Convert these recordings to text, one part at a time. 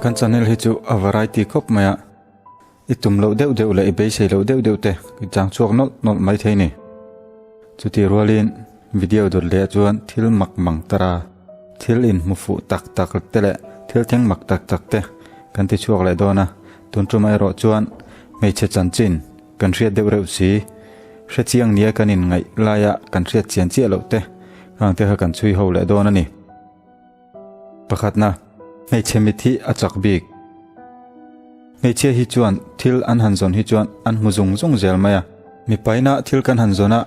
Kan channel hi chu a variety khawp mai a, i tum loh deuh deuh leh i beisei loh deuh deuh te i chang chhuak nawlh nawlh mai thei ni. Chutih rualin video dawt leh chuan thil mak mang tara thil inhmu fuh tak tak te leh thil thleng mak tak tak te kan ti chhuak leh dawn a, tun tum erawh chuan hmeichhe chanchin kan hriat deuh reuh si, hrechiang nia kan inngaih laia kan hriat chian chiah loh te khang te kha kan chhui ho leh dawn a ni. Pakhatna, hmeichhe mit hi a chak bik. Hmeichhia hi chuan thil an han zawn hi chuan an hmu zung zung zel mai a. Mipaina thil kan han zawn a,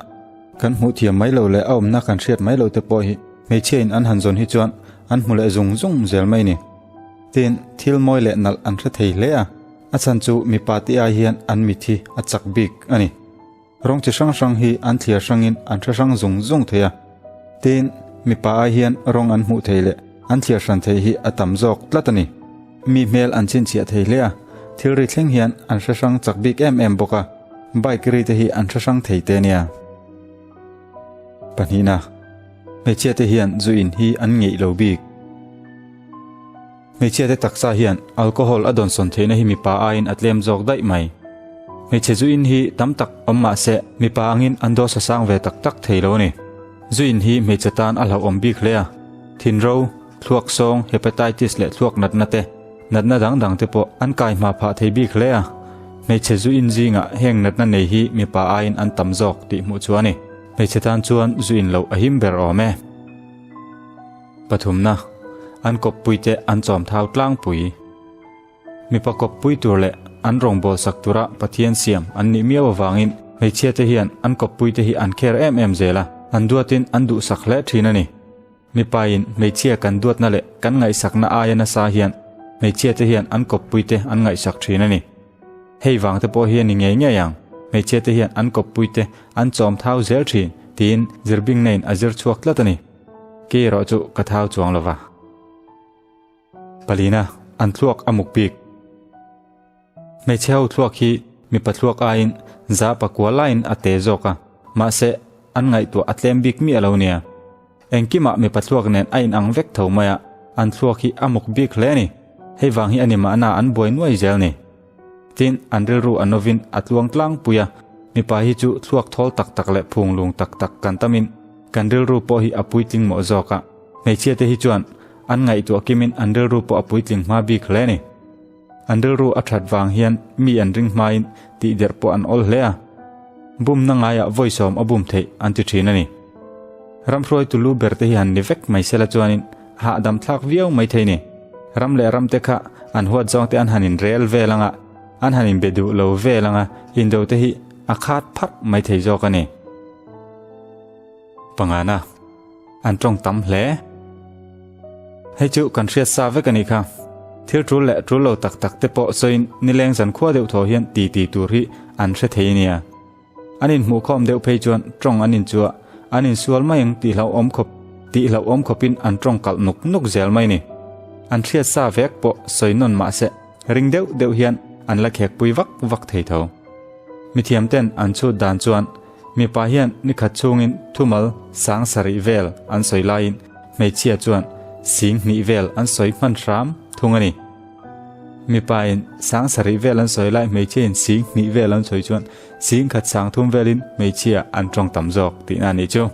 kan hmuh thiam mai lo leh a awmna kan hriat mai lo te pawh hi hmeichhiain an han zawn hi chuan an hmu leh zung zung zel mai ni. Tin, thil mawi leh nalh an hre thei hle a, a chhan chu mipa te ai hian an mit hi a chak bik a ni. Rawng chi hrang hrang hi an thliar hrangin an hre hrang zung zung thei a. Tin, mipa ai hian rawng an hmuh thei leh an thliar hran thei hi a tam zawk tlat a ni. Mi hmel an chhinchhiah thei hle a, thil ri thleng hian an hre hrang chak bik em em bawk a, bike ri te hi an hre hrang thei te nia. Pahnihna, hmeichhia te hian zu in hi an ngeih lo bik. Hmeichhia te taksa hian alcohol a dawnsawn theihna hi mipa aiin a tlem zawk daih mai. Hmeichhe zu in hi tam tak awm mah se mipa angin an dose a sang ve tak tak thei lo a ni. Zu in hi hmeichhe tan a hlauhawm bik hle a, thinro, thluak sawng, hepatitis leh thluak natna te, natna dang dang te pawh an kai hma phah thei bik hle a. Hmeichhe zu in zingah heng natna nei hi mipa aiin an tam zawk tih hmuh chu a ni. Hmeichhe tan chuan zu in loh a him ber awm e. Pathumna, an kawppuite an chawm thau tlangpui. Mipa kawppui tur leh an rawngbâwl sak tura Pathian siam an nih miau avangin hmeichhiate hian an kawppuite hi an kher em em zel a, an duatin an duhsak hle thin a ni. Mipain hmeichhia kan duatna leh kan ngaihsakna aia nasa hian hmeichhiate hian an kawppuite an ngaihsak thin a ni. Hei vangte pawh hi a ni ngei ngei ang, hmeichhiate hian an kawppuite an chawm thau zel thin tiin zirbingna in a zir chhuak tlat a ni. Kei erawh chu ka thau chuang lo va. Palina, an thluak a muk bik. Hmeichhe ho thluak hi mipa thluak aiin za pakua laiin a te zawk a, mahse an ngaihtuah a tlem bik miah lo nia. Engkimah mipa thluak nen a inang vek tho mai a, an thluak hi a muk bik hle a ni. Hei vang hi a ni mahna an buai nuai zel ni. Tin, an rilru a novin a tluang tlangpui a, mipa hi chu thluak thawl tak tak leh phunglung tak tak kan tamin kan rilru pawh hi a puitling mawh zawk a. Hmeichhia te hi chuan an ngaihtuah kimin an rilru pawh a puitling hma bik hle a ni. An rilru a that vang hian mi an ring hmain tihderh pawh an awl hle a. Bumna ngaiah vawisawm a bum theih an ti thin a ni. Ramhruaitu lu ber te hi han ni vek mai sela chuanin a hahdam thlak viau mai thei ni. Ram leh ram te kha an huat zawng te an han inrel vel anga, an han inbe duh lo vel anga indo te hi a khat pharh mai thei zawk a ni. Pangana, an tawng tam hle. Hei chu kan hriat sa vek a nih kha. Thil tul leh tul lo tak tak te pawh sawiin nileng zan khua deuh thaw hian ti ti tur hi an hre thei a nia. An inhmuhkhawm deuh phei chuan tawng an inchuah, an insual mai ang tih hlauhawm khawp tih hlauhawm khawpin an tawng kalh nuk nuk zel mai ni. An hriat sa vek pawh sawi nawn mahse ring deuh deuh hian an la khekpui vak vak thei tho. Mithiam ten an chhut dan chuan mipa hian nikhat chhungin thumal sang sarih vel an sawi laiin hmeichhia chuan sing hnih vel an sawi hman hram thung a ni. Mipa in sang sarih vel an sawi lai hmeichhia in sing hnih vel an sawi chuan sing khat sang thum velin hmeichhia an tawng tam zawk tihna a nih chu.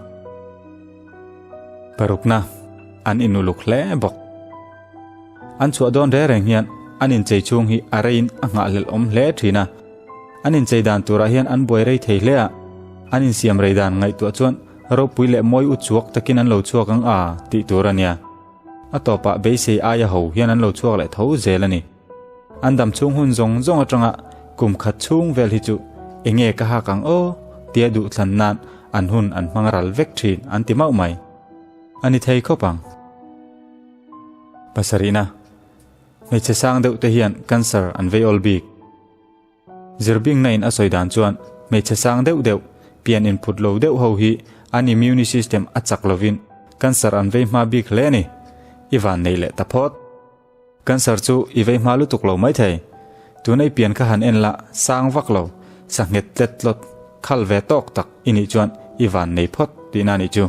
Parukna, an inuluk hle bawk. An chhuah dawn reng reng hian an inchei chhung hi a reiin a nghahhlelh awm hle thin a. An inchei dan turah hian an buai rei thei hle a, an insiam rei dan ngaihtuah chuan ropui leh mawi u chhuak takin an lo chhuak ang a tih tur a nia. A tawpah beisei aia ho hian an lo chhuak leh tho zel a ni. An dam chhung hun zawng zawng atanga kum khat chhung vel hi chu enge ka hak ang aw tia duhthlan nan an hun an hmang ral vek thin an ti mauh mai. A ni thei khawp ang. Pasarihna, Hmeichhe sang deuh te hian cancer an vei awl bik. Zirbingna in a sawi dan chuan hmeichhe sang deuh deuh, pian inphut lo deuh ho hi an immune system a chak lovin cancer an vei hma bik hle a ni. I van nei leh ta phawt. Cancer chu i vei hma lutuk lo mai thei. Tuna i pian kha han en la, sang vak lo, sa nghet tlet tlawt, khal ve tawk tak i nih chuan i van nei phawt tihna a nih chu.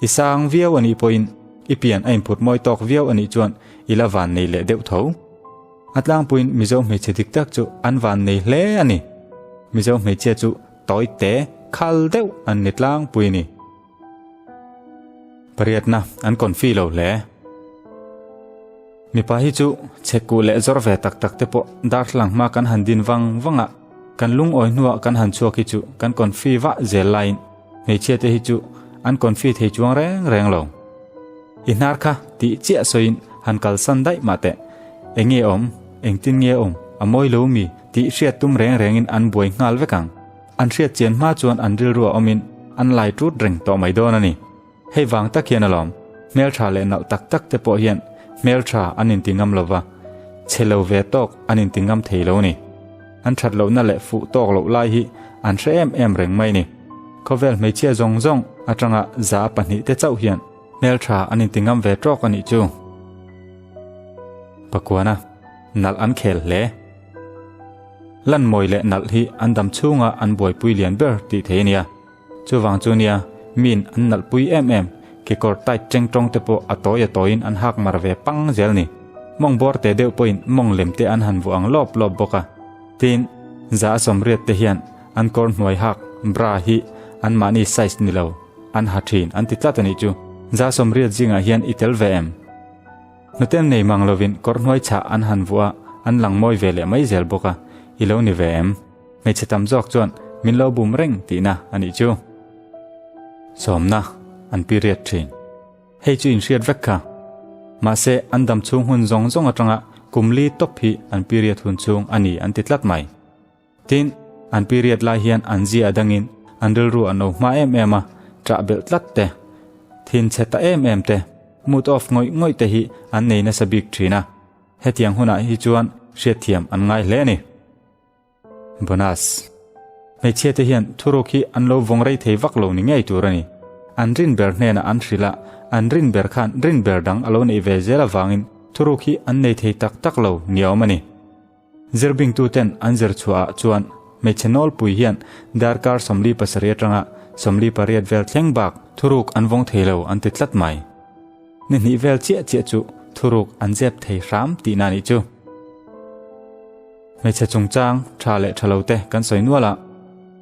I sang viau a nih pawhin i pian a inphut mawi tawk viau a nih chuan i la van nei leh deuh tho. A tlangpuiin Mizo hmeichhe dik tak chu an vannei hle a ni. Mizo hmeichhia chu tawi te, khal deuh an ni tlangpui a ni. Pariatna an confi lo hle. Mipa hi chu chhekkuh leh zawr ve tak tak te pawh darthlalang hma kan han din vang vang a, kan lungawi hnuah kan han chhuak hi chu kan confi vah zel laiin hmeichhia te hi chu an confi thei chuang reng reng lo. I hnar kha tih chiah sawiin han kalsan daih mah teh. Enge awm? Engtin nge awm? A mawi lo mi? Tih hriat tum reng rengin an buai nghal vek ang. An hriat chian hma chuan an rilru a awmin an lai tut reng tawh mai dawn a ni. Hei vang tak hian alawm, hmeltha leh nalh tak tak te pawh hian hmeltha an inti ngam lo va, chhe lo ve tawk an inti ngam thei lo ni. An that lohna leh fuh tawk loh lai hi an hre em em reng mai ni. Khawvel hmeichhia zawng zawng atanga 200 te chauh hian hmeltha an inti ngam ve tawk a nih chu. Pakuana, nalh an khel hle. Lanmawi leh nalh hi an dam chhunga an buaipui lian ber tih thei a nia. Chuvang chu nia, miin an nalhpui em em, kekawr tight cheng tawng te pawh a tawi a tawiin an hak mar ve pang zel ni. Mawng bawr te deuh pawhin mawng lem te an han vuah ang lawp lawp bawk a. Tin, 180 te hian an kawr hnuai hak, bra, hi anmahni size ni lo, an ha thin an ti tlat a nih chu. 180 zingah hian i tel ve em? Hnutem nei mang lovin kawr hnuai chhah an han vuah a, an lang mawi ve leh mai zel bawk a, i lo ni ve em? Hmeichhe tam zawk chuan min lo bum reng tihna a nih chu. Sawmna an period thin. Hei chu inhriat vek kha. Mahse an dam chhung hun zawng zawng atanga kum li tawp hi an period hun chhung a ni an ti tlat mai. Tin, an period lai hian an zia a dangin an rilru a no hma em em a, ṭah belh tlat te, thin chhe ta em em te, mood off ngawih ngawih te hi an nei nasa bik thin a. Hetiang hunah hi chuan hriatthiam an ngai hle a ni. Bonus. Hmeichhia te hian thuruk hi an lo vawng rei thei vak lo ni ngei tur a ni. An rin ber hnenah an hrilh a, an rin ber khan rin ber dang a lo neih ve zel avangin thuruk hi an nei thei tak tak lo ni awm a ni. Zirbingtu ten an zir chhuah ah chuan hmeichhe nawlpui hian darkar 47 atanga 48 vel thleng bak thuruk an vawng thei lo an ti tlat mai. Ni hnih vel chiah chiah chu thuruk an zep thei hram tihna nih chu. Hmeichhe chungchang tha leh tha lo te kan sawi nual a,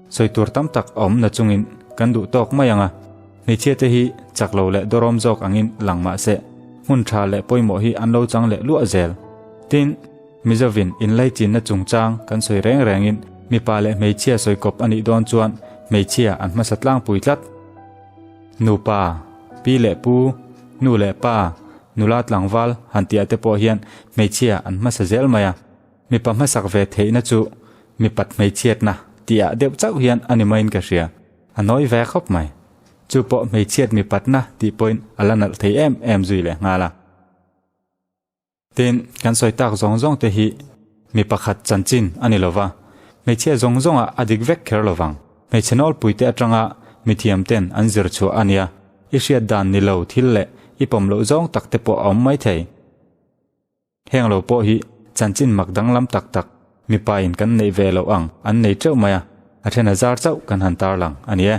sawi tur tam tak a awm na chungin kan duh tawk mai ang a, hmeichhia te hi chak lo leh dawrawm zawk angin lang mah se hmun tha leh pawimawh hi an lo chang leh luah zel. Tin, Mizovin inlaichinna chungchang kan sawi reng rengin mipa leh hmeichhia sawi kawp a nih dawn chuan hmeichhia an hmasa tlangpui tlat. Nupa, pi leh pu, nu leh pa, nula tlangval han tih ah te pawh hian hmeichhia an hmasa zel mai a. Mipa hmasak ve theihna chu mipat hmeichhiatna tih ah deuh chauh hian a ni maiin ka hria. A nawi ve khawp mai. Chu pawh hmeichhiat mipatna tih pawhin a la nalh thei em em zui leh nghal a. Tin, kan sawi tak zawng zawng te hi mi pakhat chanchin a ni lova, hmeichhia zawng zawngah a dik vek kher lovang. Hmeichhe nawlpuite atanga mithiam ten an zir chhuah a nia, i hriat dan ni lo thil leh i pawm loh zawng tak te pawh a awm mai thei. Heng lo pawh hi chanchin mak danglam tak tak mipa in kan neih ve loh ang an nei teuh mai a, a then a zar chauh kan han tarlang a ni e.